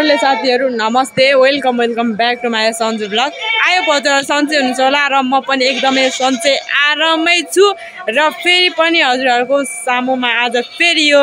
हजुरहरुले साथीहरु नमस्ते welcome back to my Sanju vlog. आयो हजुर सन्चै हुनुहुन्छ होला र म पनि एकदमै सन्चै आरामै छु र फेरि पनि हजुरहरुको सामुमा आज फेरि यो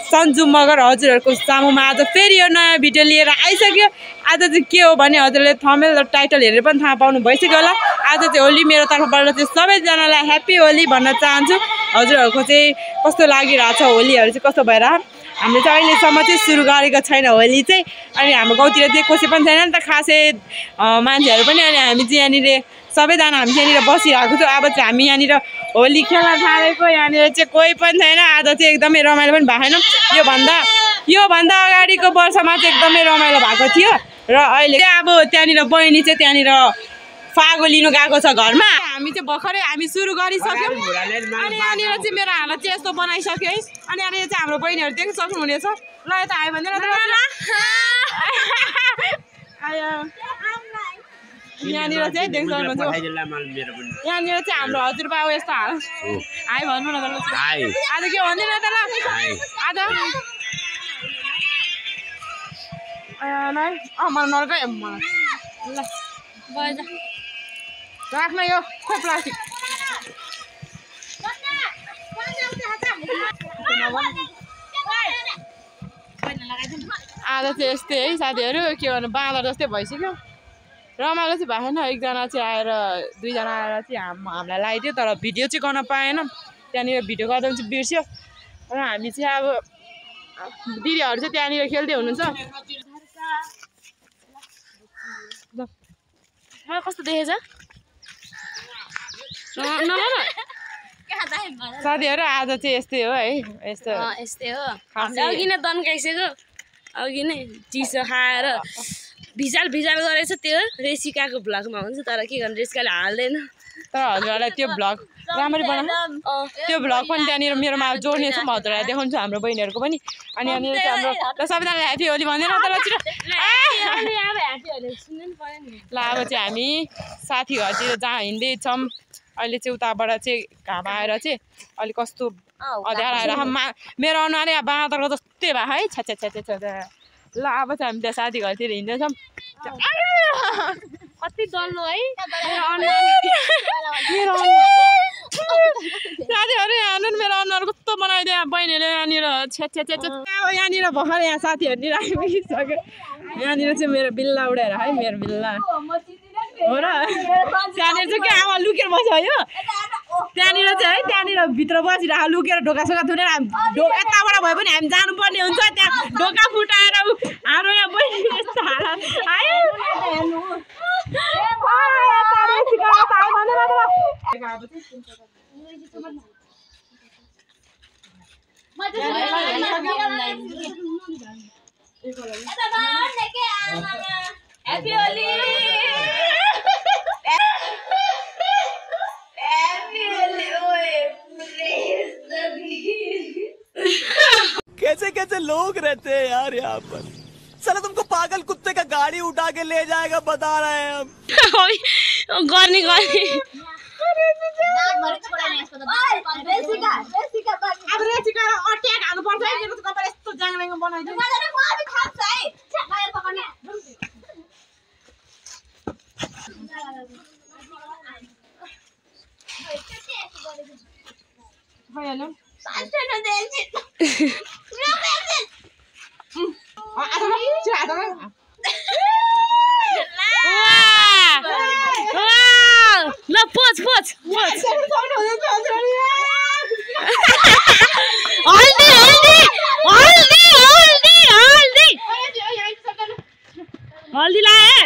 सन्जु मगर हजुरहरुको सामुमा आज फेरि यो नयाँ भिडियो लिएर आइसक्यो। आज चाहिँ के हो भने हजुरले थम्बनेल र टाइटल हेरेर पनि थाहा पाउनु भइसक्यो होला। आज चाहिँ होली मेरो तर्फबाट चाहिँ सबैजनालाई ह्यापी होली भन्न चाहन्छु। हजुरहरुको चाहिँ कस्तो लागिरहेछ होलीहरु चाहिँ कस्तो भइरा हामीले चाहिँ अहिलेसम्म चाहिँ सुरु गरेको छैन होली चाहिँ। अनि हाम्रो गाउँतिर चाहिँ कसै पनि छैन नि त खासै मान्छेहरु पनि। अनि हामी चाहिँ यहाँनिर सबैजना हामी चाहिँ यहाँनिर बसिरहेको छौँ। अब चाहिँ हामी यहाँनिर होली खेल्न थालेको यहाँनिर चाहिँ कोही पनि छैन। आज चाहिँ एकदमै रमाइलो पनि भएको छैन। योभन्दा अगाडिको वर्षमा चाहिँ एकदमै रमाइलो भएको थियो र अहिले चाहिँ अब त्यहाँनिर बहिनी चाहिँ त्यहाँनिर फागो लिनु गएको छ घरमा। हामी चाहिँ भर्खरै हामी सुरु गरिसक्यौँ। अनि यहाँनिर चाहिँ मेरो हालत चाहिँ यस्तो बनाइसक्यो है। अनि यहाँनिर चाहिँ हाम्रो बहिनीहरू देख्न सक्नुहुनेछ। ल यता आयो भने यहाँनिर चाहिँ देख्न सक्नुहुन्छ। यहाँनिर चाहिँ हाम्रो हजुरबा यस्तो हाल आयो भन्नु न त। आज के भन्दैन त ल आज मलाई नर्कै ल राख्न यो खोइ प्लास्टिक आज चाहिँ यस्तै है साथीहरु। के गर्नु बाँदर जस्तै भइसक्यो। रमाइलो चाहिँ भएन। एकजना चाहिँ आएर दुईजना आएर चाहिँ हामीलाई लगाइदियो तर भिडियो चाहिँ गर्न पाएन। त्यहाँनिर भिडियो गर्दा पनि चाहिँ बिर्स्यो र हामी चाहिँ अब दिदीहरू चाहिँ त्यहाँनिर खेल्दै हुनुहुन्छ। मलाई कस्तो देखेछ साथीहरु आज चाहिँ यस्तै हो है। यस्तै हो अघि नै दन्काइसक्यो। अघि नै चिसो खाएर भिजाल गरेछ। त्यो रेसिकाको भ्लगमा हुन्छ तर के गर्नु रेसिकाले हाल्दैन। तर हजुरहरूलाई त्यो भ्लग राम्ररी बनाउनु त्यो भ्लग पनि त्यहाँनिर मेरोमा जोड्ने छु। म हजुरहरूलाई देखाउँछु हाम्रो बहिनीहरूको पनि। अनि यहाँनिर चाहिँ हाम्रो सबैजनालाई ह्यापी होली भनेर तर ल अब चाहिँ हामी साथी घरतिर जहाँ हिँड्दैछौँ। अहिले चाहिँ उताबाट चाहिँ घाम आएर चाहिँ अलिक कस्तो अँध्यारो आएर मेरो अनुहार यहाँ बाँदरको जस्तै भयो है। छ्या ल अब चाहिँ हामी त्यहाँ साथी घरतिर हिँड्दैछौँ। कति डल्लो है साथीहरू। यहाँ मेरो अनुहार कस्तो बनाइदियो बहिनीले यहाँनिर छ्या अब यहाँनिर भर्खर यहाँ साथीहरूतिर आइपुगिसक्यो। यहाँनिर चाहिँ मेरो बिल्ला उडेर है मेरो बिल्ला हो र। त्यहाँनिर चाहिँ के आमा लुकेर बस्यो है। त्यहाँनिर चाहिँ है त्यहाँनिर भित्र बसिरहेको लुकेर ढोकासोका थुनेर यताबाट भए पनि हामी जानुपर्ने हुन्छ। त्यहाँ ढोका फुटाएर हाम्रो यहाँ बहिनी यस्तो हालत Happy Holi! कैसे कैसे लोग रहते हैं यार यहाँ पर। चलो तुमको पागल कुत्ते का गाड़ी उठा के ले जाएगा बता रहे हैं हम। गर्नी ल पोच हल्दी लाए।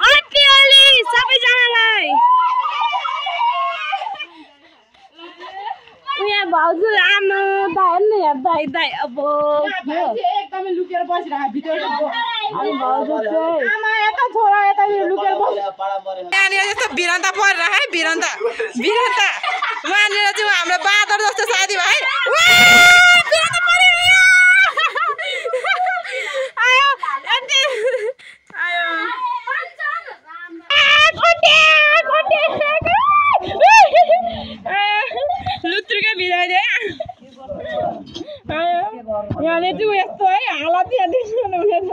ह्यापी होली सबैजनालाई। यहाँ भाउजू आमा दाइ अब एकदमै लुकेर बसिरहेको भित्र आमा यता छोरा यता लुकेर बस। यहाँनिर यस्तो भिरन्ता परेर है भिरन्ता वहाँनिर चाहिँ हाम्रो बाँदर जस्तो साथी भाइ लुत्रुकै भिजाइदियो। यहाँले चाहिँ यस्तो है हालत यहाँ देख्नु हुनेछ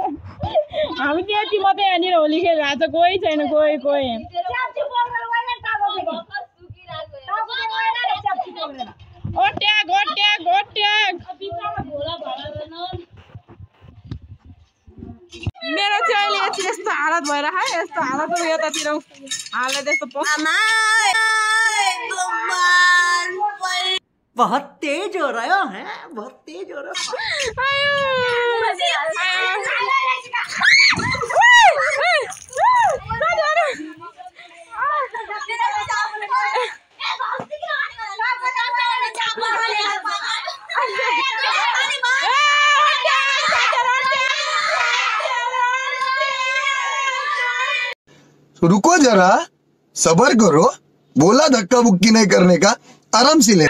हामी चाहिँ यति मात्रै यहाँनिर होली खेलिरहेको छ कोही छैन कोही कोही ओट्याक ओट्याक ओट्याक मेरो चाहिँ अहिले यस्तो हालत भएर है यस्तो हालत यतातिर हालत यस्तो बहुत तेज हो रहा है बहुत तेज हो रहा रुको जरा सबर करो बोला धक्का बुक्की नहीं करने का आराम से ले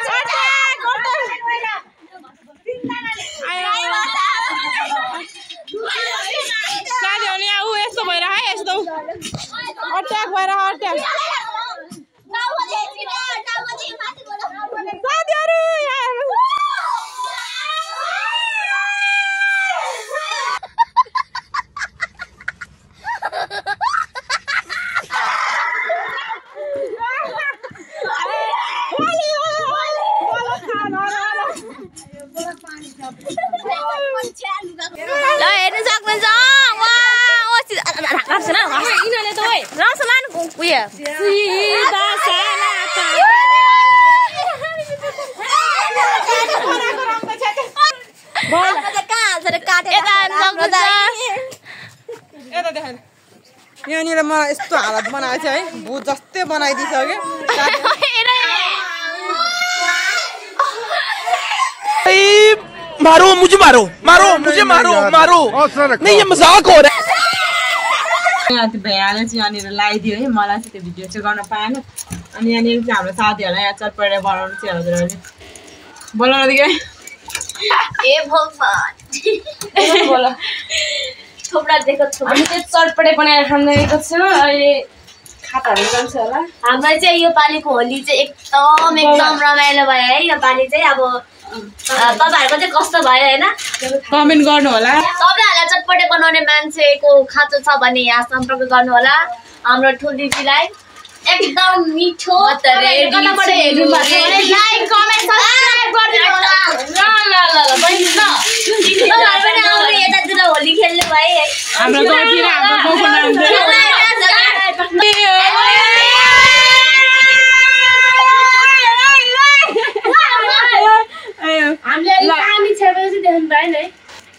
यहाँनिर मलाई यस्तो हालत बनाएको छ है भूत जस्तै बनाइदिइसक्यो मारो मुझे मारो मारो मुझे मारो मारो नहीं ये मजाक हो रहा है यहाँ त्यो भैयाले चाहिँ यहाँनिर लगाइदियो है मलाई चाहिँ त्यो भिडियो चाहिँ गर्न पाएन अनि यहाँनिर चाहिँ हाम्रो साथीहरूलाई यहाँ चटपटे बनाउनु चाहिँ हजुरहरूले बोलाउनु दियो ए भगवान बोला थोपडा देखो हामी चाहिँ चटपटे बनाएर खाँदैको छौँ अहिले खाताहरू जान्छ होला हामीलाई चाहिँ यो पालिको होली चाहिँ एकदम रमाइलो भयो है यो पालि चाहिँ अब तपाईहरुको चाहिँ कस्तो भयो हैन कमेन्ट गर्नु होला तपाईहरुलाई चटपटे बनाउने मान्छेको खाँचो छ भने यहाँ सम्पर्क गर्नु होला हाम्रो ठुलीजीलाई एकदम मिठो कताबाट हेर्नु भएको भने लाइक कमेन्ट सब्स्क्राइब गर्दिनु होला ल बहिनी ल तपाईहरु पनि आउनु यतातिर होली खेल्नु भए है हाम्रो गाउँतिर हाम्रो गाउँको नाम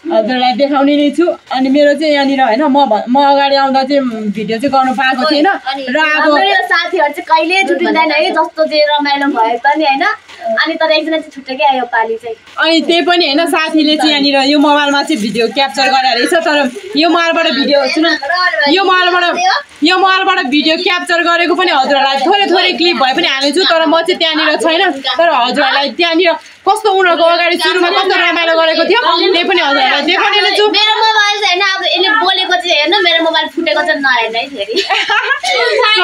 हजुरलाई देखाउने नै छु अनि मेरो चाहिँ यहाँनिर होइन म अगाडि आउँदा चाहिँ भिडियो चाहिँ गर्नु पाएको थिएन र अब यो साथीहरु चाहिँ कहिले छुटिँदैन है जस्तो चाहिँ रमाइलो भए पनि हैन अनि तर एकजना चाहिँ छुटेकै आयो पाली चाहिँ अनि त्यही पनि हैन साथीले चाहिँ यहाँनिर यो मोबाइलमा चाहिँ भिडियो क्याप्चर गरेर रहेछ तर यो मोबाइलबाट भिडियो सुन यो मोबाइलबाट भिडियो क्याप्चर गरेको पनि हजुरहरूलाई थोरै क्लिप भए पनि हालेछु तर म चाहिँ त्यहाँनिर छैन तर हजुरहरूलाई त्यहाँनिर कस्तो उनीहरुको अगाडि सुरुमा कस्तो रमाइलो गरेको थियो त्यही पनि हजुरहरूलाई देखाउने नै छु मेरो मोबाइल चाहिँ हैन अब यसले बोलेको चाहिँ हेर्नु मेरो मोबाइल फुटेको चाहिँ नहेर्नु है फेरि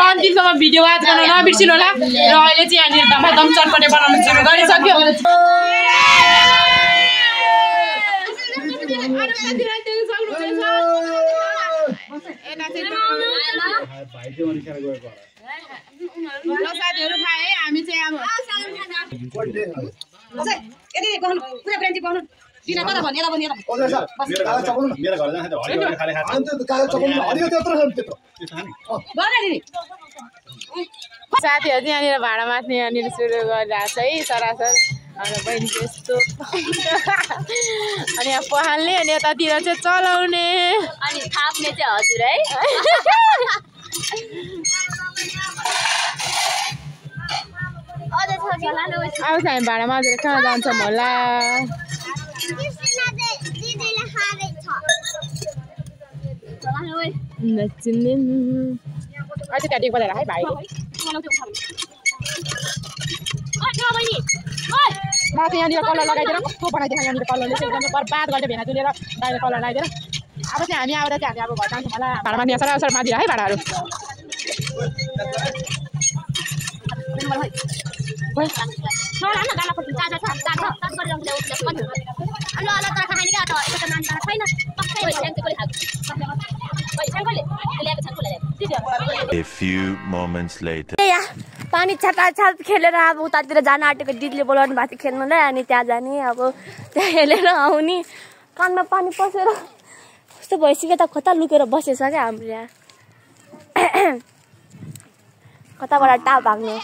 अन्तिमसम्म भिडियो वाच गर्न नबिर्सिनु होला र अहिले चाहिँ यहाँनिर धमाधम चटपटे बनाउन सुरु गरिसक्यो साथीहरु खाए हामी चाहिँ अब साथीहरु चाहिँ यहाँनिर भाडा माथि यहाँनिर सुरु गरिरहेको छ है सरासर हाम्रो बहिनीको यस्तो अनि यहाँ पहाल्ने अनि यतातिर चाहिँ चलाउने अनि थाप्ने चाहिँ हजुर है आउँछ हामी भाडा माझेर कहाँ जान्छौँ होला अझै त्यहाँ टेक बजाएर है भाइ माथि यहाँनिर कलर लगाइदिएर कस्तो बनाइदिएर यहाँनिर कलरले चाहिँ एकदमै बर्बाद गर्दै भेना चुलेर बाहिर कलर लगाइदिएर अब चाहिँ हामी आउँदा चाहिँ हामी अब घर जान्छौँ होला भाडामा यहाँ सरासर मादिएर है भाडाहरू ल ल A few moments later. पानी छाटाछाट खेलेर अब उतातिर जान आँटेको दिदीले बोलाउनु भएको थियो खेल्नुलाई अनि त्यहाँ जाने अब त्यहाँ खेलेर आउने कानमा पानी पसेर कस्तो भइसक्यो त कता लुकेर बसेछ क्या हाम्रो यहाँ कताबाट टाप भाग्नु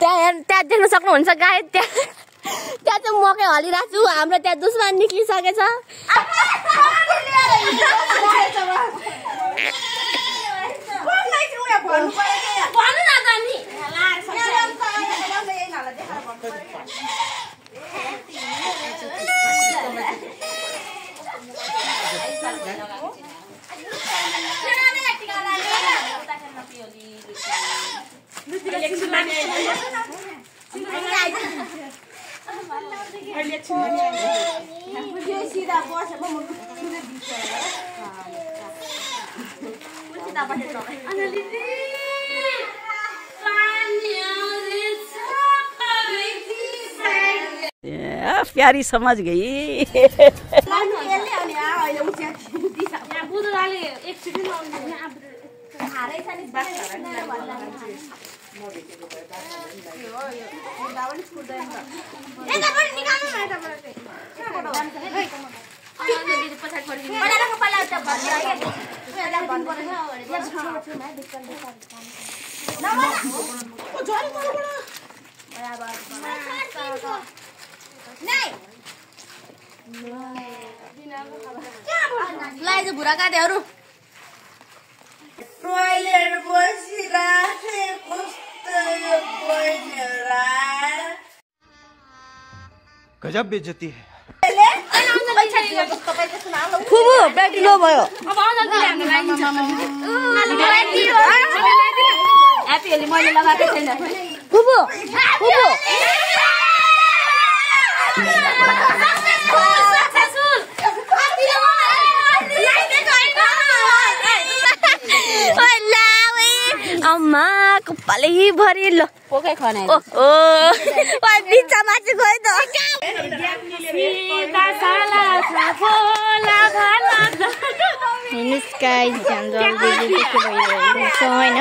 त्यहाँ देख्न सक्नुहुन्छ गाई त्यहाँ चाहिँ मकै हलिरहेको छु हाम्रो त्यहाँ दुश्मन निक्लिसकेछ प्यारी समझ गई लाइज भुरा काटेहरु टोयलेट बसिराखे कस्तो यो बहिनीहरु गजब बेइज्जती है फुबु ब्याट्री लो भयो अब अनल दिले हामी लागिन्छ ह्यापी होली मैले लगाएको छैन फुबु फुबु अम्मा कपालै भरि ल पोकै खने ओ ओ बिचमा चाहिँ गयो त हेर्नुहोस् गाइस हाम्रो दिदी के भइरहेको छ हैन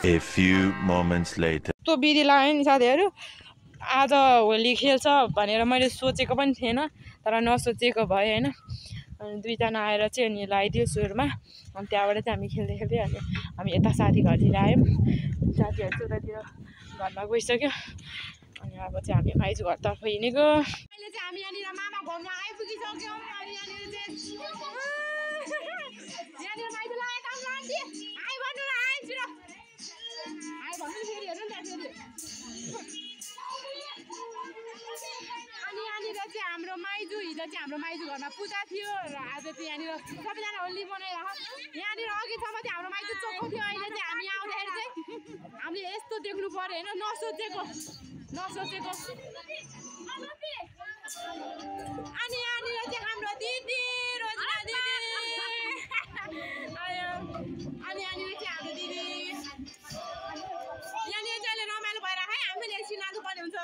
A few moments later. त्यो बिदी लाग्यो नि साथीहरु आज होली खेल्छ भनेर मैले सोचेको पनि थिएन तर नसोचेको भयो हैन अनि दुईजना आएर चाहिँ अनि लगाइदियो सुरुमा अनि त्यहाँबाट चाहिँ हामी खेल्दै खेल्दै अनि हामी यता साथी घरतिर आयौँ साथीहरु चाहिँ उतातिर घरमा गइसक्यो अनि अब चाहिँ हामी माइजू घरतर्फ हिँडेको अहिले चाहिँ हामी यहाँनिर मामा घरमा आइपुगिसक्यौँ अनि यहाँनिर चाहिँ यहाँनिर माइजू लागेको आन्टी आइ भन्नु न आइ छिटो आइ भन्नु फेरि हेर्नु नि फेरि अनि यहाँनिर चाहिँ हाम्रो माइजू हिजो चाहिँ हाम्रो माइजू घरमा पूजा थियो र आज चाहिँ यहाँनिर सबैजना होली मनाइरहेको यहाँनिर अघिसम्म चाहिँ हाम्रो माइजू चोखो थियो अहिले चाहिँ हामी आउँदाखेरि चाहिँ हामीले यस्तो देख्नु पर्यो होइन नसोचेको अनि यहाँनिर चाहिँ हाम्रो दिदी रोजना दिदी अनि यहाँनिर चाहिँ हाम्रो दिदी यहाँनिर चाहिँ अहिले रमाइलो भएर है हामीले एकछिन नाच्नु पर्ने हुन्छ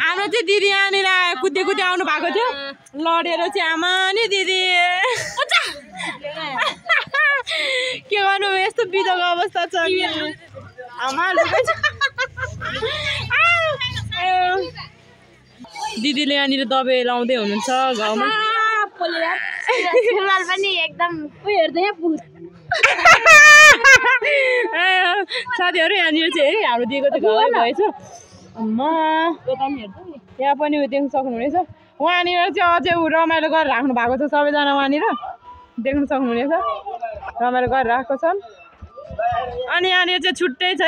हाम्रो चाहिँ दिदी यहाँनिर कुद्दै कुद्दै आउनु भएको थियो लडेर चाहिँ आमा नि दिदी के गर्नु यस्तो बिदोको अवस्था छ दिदीले यहाँनिर दबाई लाउँदै हुनुहुन्छ घाउमा पनि एकदम हेर्दै साथीहरू यहाँनिर चाहिँ हाम्रो दिएको चाहिँ घाउ भएछ यहाँ पनि देख्न सक्नुहुनेछ उहाँनिर चाहिँ अझै रमाइलो गरेर राख्नु भएको छ सबैजना उहाँनिर देख्न सक्नुहुनेछ रमाइलो गरेर राखेको छन् अनि यहाँनिर चाहिँ छुट्टै छ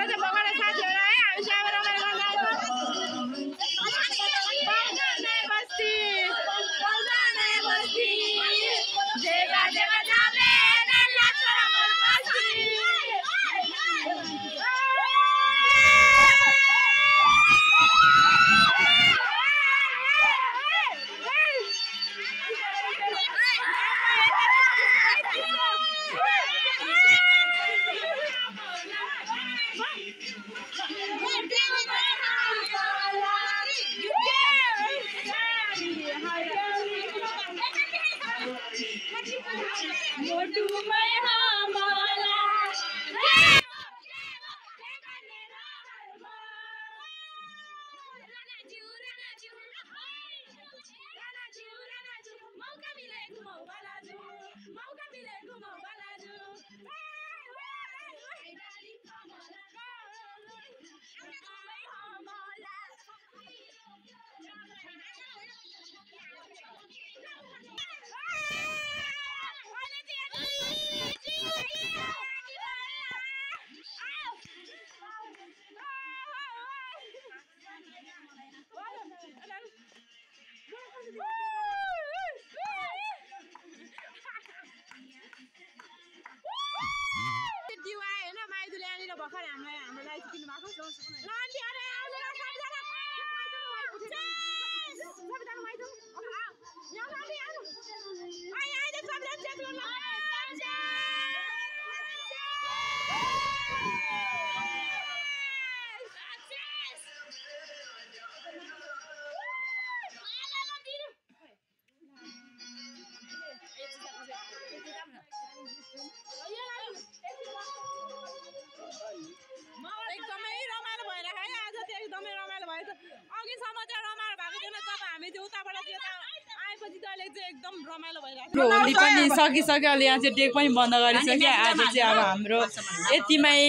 यतिसम्म चाहिँ रमाइलो भएको थिएन जब हामी चाहिँ उताबाट चाहिँ आएपछि चाहिँ अहिले चाहिँ एकदम रमाइलो भइरहेको छ। होली पनि सकिसक्यो अहिले यहाँ चाहिँ डेक पनि बन्द गरिसक्यो। आज चाहिँ अब हाम्रो यतिमै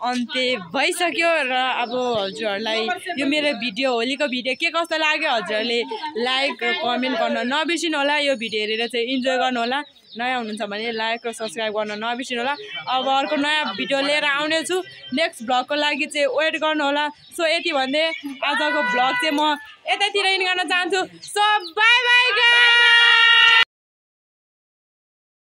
अन्त्य भइसक्यो र अब हजुरहरूलाई यो मेरो भिडियो होलीको भिडियो के कस्तो लाग्यो हजुरहरूले लाइक र कमेन्ट गर्न नबिर्सिनु होला। यो भिडियो हेरेर चाहिँ इन्जोय गर्नु होला। नयाँ हुनुहुन्छ भने लाइक र सब्सक्राइब गर्न नबिर्सिनु होला। अब अर्को नयाँ भिडियो लिएर आउने छु। नेक्स्ट भ्लगको लागि चाहिँ वेट गर्नु होला। सो यति भन्दै आजको भ्लग चाहिँ म यतैतिर इन गर्न चाहन्छु। So by by.